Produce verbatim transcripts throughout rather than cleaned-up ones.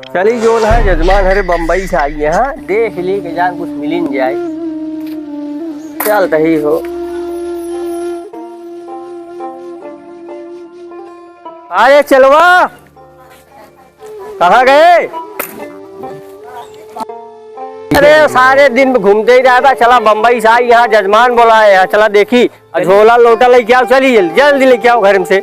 चली, जौन है जजमान हरे बम्बई से आई है, हाँ, देख ले के जान कुछ मिलिन जाए। चल तही हो। अरे चेलवा, कहाँ गए? अरे सारे दिन में घूमते ही रहता, चला बम्बई से आई, यहाँ जजमान बोलाए हैं, चला देखी। आ झोला लोटा लेके आओ, चली जल्दी, जल्दी लेके आओ घर में से।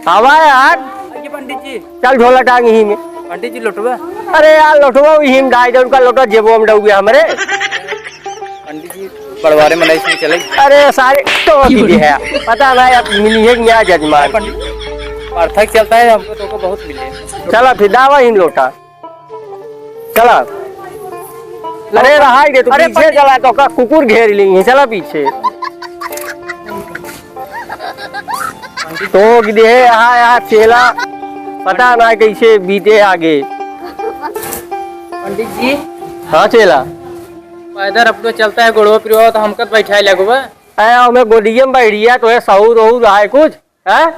आवा यार। आइए पंडित जी। चल झोला टांग यहीं में। पंडित जी लोटवा। अरे यार लोटवा यहीं में डाल दे, उनका लोटा जेबो में डूबे हमरे। पंडित जी बड़वारे में नहीं चले। अरे सारे तो भी है। पता ना अब मिली है कि यहाँ जजमान। पंडित जी, अर्थक चलता है, हमको तो को बहुत मिले। चला फिर दावा यहीं लोटा। चला। अरे रहाई दे, तू अरे पीछे पंडित चला, तो का कुकुर घेर ली है, चला पीछे। तो दे यहाँ, यहाँ चेला, पता ना कैसे बीते आगे। पंडित जी। हाँ चेला। पैदल अपनो चलता है, गोड़वा पिरवा तो हमका तो बैठाए लगवा। अरे हमें गोदिया में बैठिया, तो है सहूर वहूर है कुछ? हैं?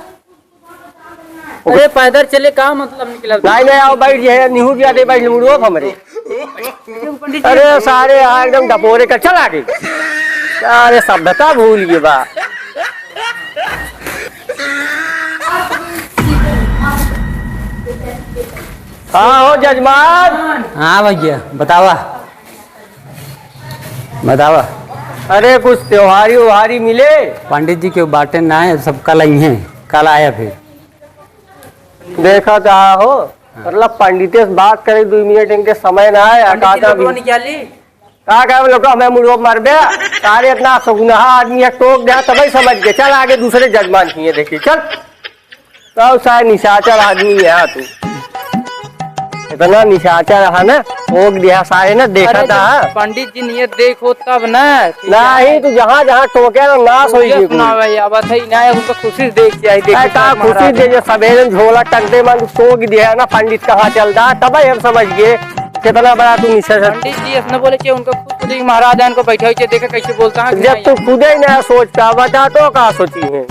अरे पैदल चले का मतलब निकला? नहीं, नहीं, आओ बैठ जाए, निहुर जाते बैठ मुड़ो हमरे। पंडित जी। अरे सारे यहाँ एकदम डपोरे का चला गए। सारे सभ्यता भूल गए बा। हाँ हो जजमान। हाँ भैया बतावा। बतावा। अरे कुछ त्योहारी उहारी मिले? पंडित जी के बाटे ना है, सब कल आई हैं, कल आया फिर। देखा तो हो, मतलब पंडिते से बात करे दो मिनट, इनके समय ना है। पंडित जी, अकाता भी लोगों ने क्या ली? का कहे लोग हमें मुड़ो मारबे। सारे इतना सुगुनहा आदमी है, टोक दे तबे समझ के। चल आगे दूसरे जजमान किए देखी, चल। तब सारे निशाचर आदमी है तू, इतना निशाचर है ना, टोक दिया सारे ना, देखा अरे था। जब पंडित जी नियत देखो तब ना। नहीं, तू जहाँ जहाँ टोके ना, नाश होई ये गई सुना कुल। भाई, अब सही ना है, उनको खुशी से देख के आई, देखो अरे का सब खुशी महाराज। दे, जो सवेरे में झोला टंगते मन टोक दिया है ना, पंडित कहाँ चलता है, तब हम समझ गए कितना बड़ा तू निशाचर। पंडित जी ऐसा बोले कि उनको खुद खुद ही महाराज है, उनको बैठा हुई देखे कैसे बोलता है कि जब नहीं। तू खुदे ही ना सोच पावा था तो का सोची है।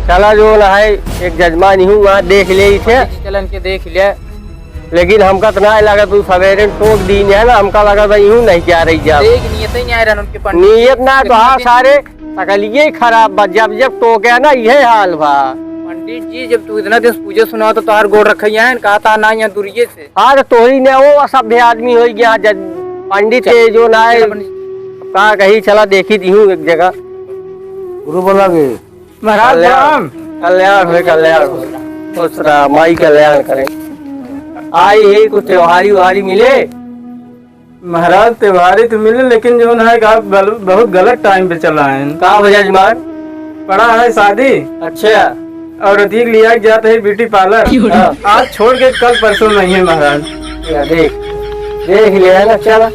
चला जो ना है, एक जजमान ही हुआ, देख ले इसे। पंडित जी चलन के देख लिया। लेकिन हमका तो ना लगा तू सवेरे में टोक दी है ना, हमका लगा था यूं नहीं क्या रही जा। देख नियत ही नहीं आए रहन उनके पंडित जी। नियत ना तो हाँ सारे सकलिए ही खराब बा, जब जब टोके ना यह हाल बा। पंडित जी जब तू इतना दिन पूजे सुना तो तोहार गोड़ रखा है, कहा था ना यहाँ दूरिये से। हाँ तो तोहरी ने वो असभ्य आदमी हो गया जज पंडित के जो ना है। चला पंडित। का कही चला देखी दी हूँ एक जगह। गुरु बोला के। महाराज कल्याण, प्रणाम। कल्याण होए, कल्याण होए। खुश रहा, माई कल्याण करे। आई है कुछ त्योहारी उहारी मिले? महाराज त्योहारी तो मिले, लेकिन जो है आप गल-, बहुत गलत टाइम पे चला है। का वजह जजमान? पड़ा है शादी। अच्छा। और अतीक लिया के जाते हैं ब्यूटी पार्लर। हाँ। आज छोड़ के कल परसों नहीं है महाराज। या देख, देख लिया ना, चला।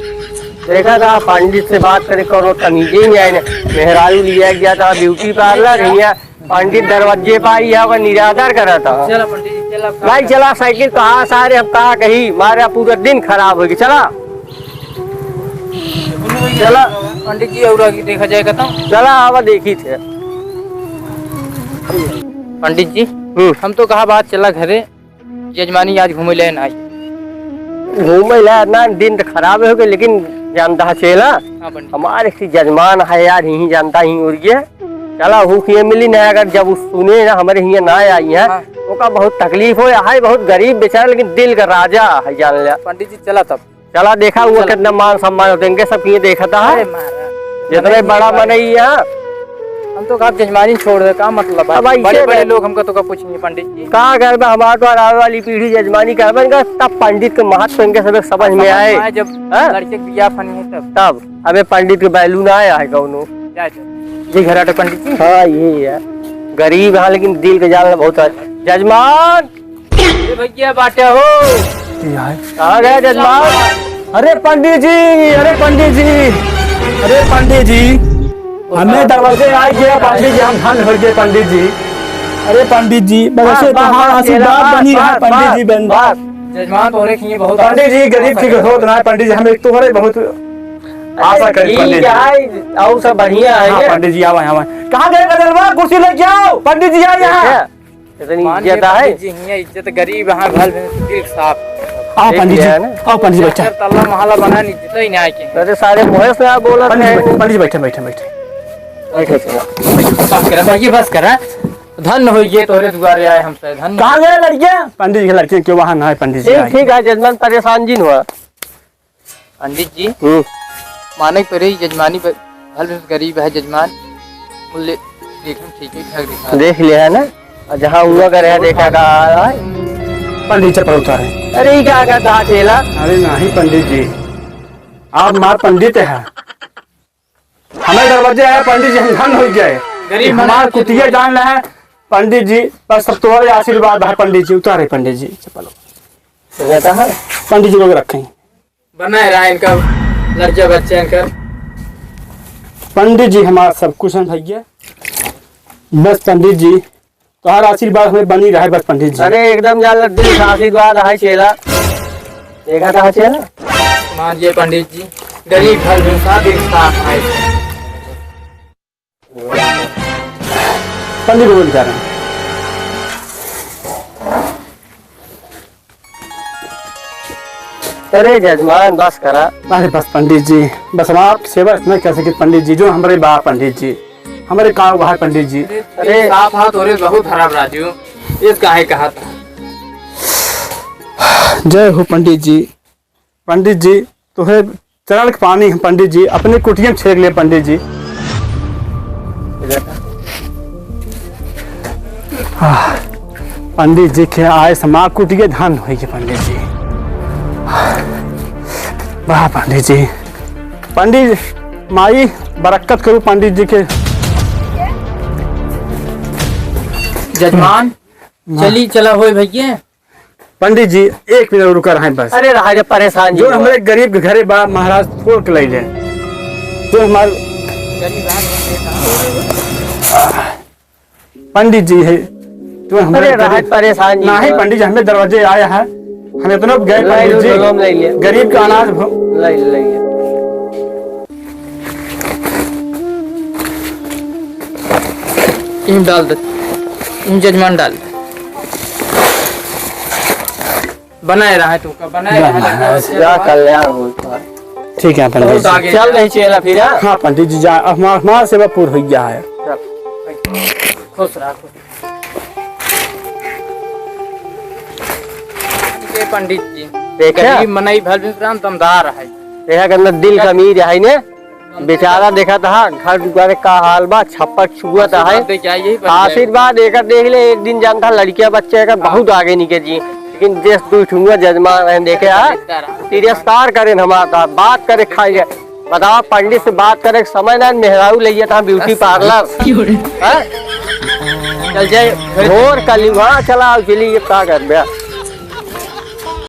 देखा था पंडित से बात करे, करो तमीजे नहीं आए ने। मेहरारू लिया गया था ब्यूटी पार्लर, हिया पंडित दरवाजे पर आई है, ओकर निरादर करा था। चला पंडित जी, चला। भाई चला साइकिल कहाँ सारे, हम कहाँ कही, मारे पूरा दिन खराब हो गया। चला। चला। पंडित जी और आगे देखा जाएगा तो। चला, आवा देखी थे। पंडित जी, हम्म। हम तो कहा बात चला घरे। जजमानी आज घूमे ले ना आई। घूमे ले ना, दिन तो खराब हो गए, लेकिन जानता है चेला, हाँ पंडित। हमारे से जजमान है यार, यहीं जानता ही उड़ गया। चला हूँ किए मिली ना, अगर जब उस सुने ना हमारे हियाँ ना आई है, हाँ। ओका बहुत तकलीफ हो, है बहुत गरीब बेचारा, लेकिन दिल का राजा है, जान लिया। पंडित जी चला तब। चला देखा हुआ चला। कितना मान सम्मान होते हैं, इनके सब किए देखा था। अरे महाराज। जितने बड़ा मनई है। हम तो कहा जजमानी छोड़ दे, का मतलब है? अब ऐसे बड़े बड़े बे- लोग हमका तो का पूछेंगे पंडित जी। का करबे, हमार तो आवे वाली पीढ़ी जजमानी करबे, इनका तब पंडित के महत्व इनके सब समझ में आए। आए जब हाँ? लड़के के बियाह फनी है तब। तब अबे पंडित के value ना आया है कौनो। जा, जा। जी घर आटे पंडित जी। हाँ, यही है। गरीब है लेकिन दिल के जान बहुत है। जजमान। ए भैया बाटे हो। कहाँ गए जजमान? अरे पंडित जी, अरे पंडित जी, अरे पंडित जी, हमें दरवाजे आ गया पंडित जी, हम धन भर गए पंडित जी। अरे पंडित जी, बस बस, ऐसे बस, कहाँ बस, आशीर्वाद बस, बनी रहा बस, पंडित जी, बस, बन बस। जजमान तोहरे किए बहुत पंडित जी, गरीब की होत ना है पंडित जी, हमें तोहरे बहुत आशा करी ठीक पंडित जी। है, और सब बढ़िया है हाँ, क्या? पंडित जी, आवा, आवा। कहाँ गए गजलवा? कुर्सी लेके आओ, पंडित जी आए यहाँ। देखा? इतनी मान इज्जत है। पंडित जी, हियाँ इज्जत गरीब है, भल भी दिल साफ। आओ देख पंडित जी, लिया है ना? आओ पंडित जी, बैठा। चार तल्ला महला बना, इज्जत ही ना आके। अरे सारे मुँह से आप बोलत पंडित जी, हैं। बैठे, पंडित जी, बैठे, बैठे, बैठे। बैठे, चलो। बस करा, भैया, बस करा। धन्य होइए, तोहरे दुआरे आए हम सब, धन्य। कहाँ गए लड़कियाँ? पंडित जी के लड़कियाँ क्यों वहाँ ना है, पंडित जी ठीक, आए। ठीक है, जजमान परेशान जिन हुआ। पंडित जी, हम्म। माने के परे, जजमानी ब-, भल भी गरीब है जजमान, मूल्य देख हम ठीक ही ठाक दिखा। देख लिया है ना? और जहाँ हुआ करे है, देखा का है? पंडित चप्पल उतारे। अरे, ये क्या करता है चेला? अरे नहीं पंडित जी, आप मार पंडित है। हमें दरवाजे आया पंडित जी, हम धन हो गए। गरीब हमार कुटिया जान रहा है पंडित जी, बस सब तोहरे आशीर्वाद है पंडित जी। उतारे पंडित जी चप्पल। रहता है। पंडित जी लोग रखें। बनाए रहा इनका लड़का बच्चा इनका। पंडित जी हमार सब कुछ है भैया। बस पंडित जी, तोहार आशीर्वाद हमें बनी रहे बस पंडित जी। अरे एकदम जान लग दिल से आशीर्वाद है चेला। देखा था चेला? मान लिए पंडित जी, गरीब घर में साथ एक साथ आए। पंडित बोल जा रहे हैं। अरे जजमान, बस करा। अरे बस पंडित जी, बस हम आप सेवा इतना कर सके पंडित जी, जो हमरे बा पंडित जी, हमरे का हुआ है पंडित जी। अरे साफ हाथ हो रहे बहुत खराब राजू, इस काहे कहा था। जय हो पंडित जी। पंडित जी, तोहे चरण के पानी हम पंडित जी, अपने कुटिया में छेक ले पंडित जी। आह, पंडित जी के आए समा कुटिया धन होई के पंडित जी। वाह पंडित जी, पंडित माई बरकत करू पंडित जी के। जजमान, हाँ। चली चला होए भैया। पंडित जी, एक मिनट रुका रहे बस। अरे रहा रे, परेशान जो जी हमरे गरीब के घरे बा, महाराज फोड़ के लइले। जो हमार पंडित जी है, जो हमरे अरे रहा गरीब परेशान जी नहीं बा। पंडित जी, हमें दरवाजे आया है, हम इतना गए लइ पंडित लो, जी, लो, लइ लिया। गरीब का अनाज भ- लइ, लइ लिया। इन डाल दे, इन जजमान डाल दे। बनाए रहा है तुमका, बनाए रहा है। क्या कल्याण हो तुम्हारा। ठीक है पंडित बहुत जी। आगे चल रही चेला फिर, हाँ? हाँ पंडित जी, जा, अब हमार, हमार सेवा पूर हो गया है। चल। खुश रहा, खुश। ये पंडित जी, देखा? गरीब मनई भल भी प्राण दमदार है। देखा, कितना दिल का अमीर है ने। बेचारा देखा था घर दुआरे का हाल बा, छप्पर छुअत है। आशीर्वाद दे के आई, यही बन जाए। आशीर्वाद एकर देख ले, एक दिन जानता लड़किया बच्चे एकर बहुत आगे निकल जी, लेकिन देश दुई ठुआ जजमान रहे देखे हा, तिरस्कार करें हमारा था, बात करे खाई जाए। बताओ पंडित से बात करे के समय ना, मेहरारू ले गया था ब्यूटी पार्लर। क्यों रे? हैं? चल जाए। घोर कलयुग, हाँ चला आओ चलिए, का कर बे?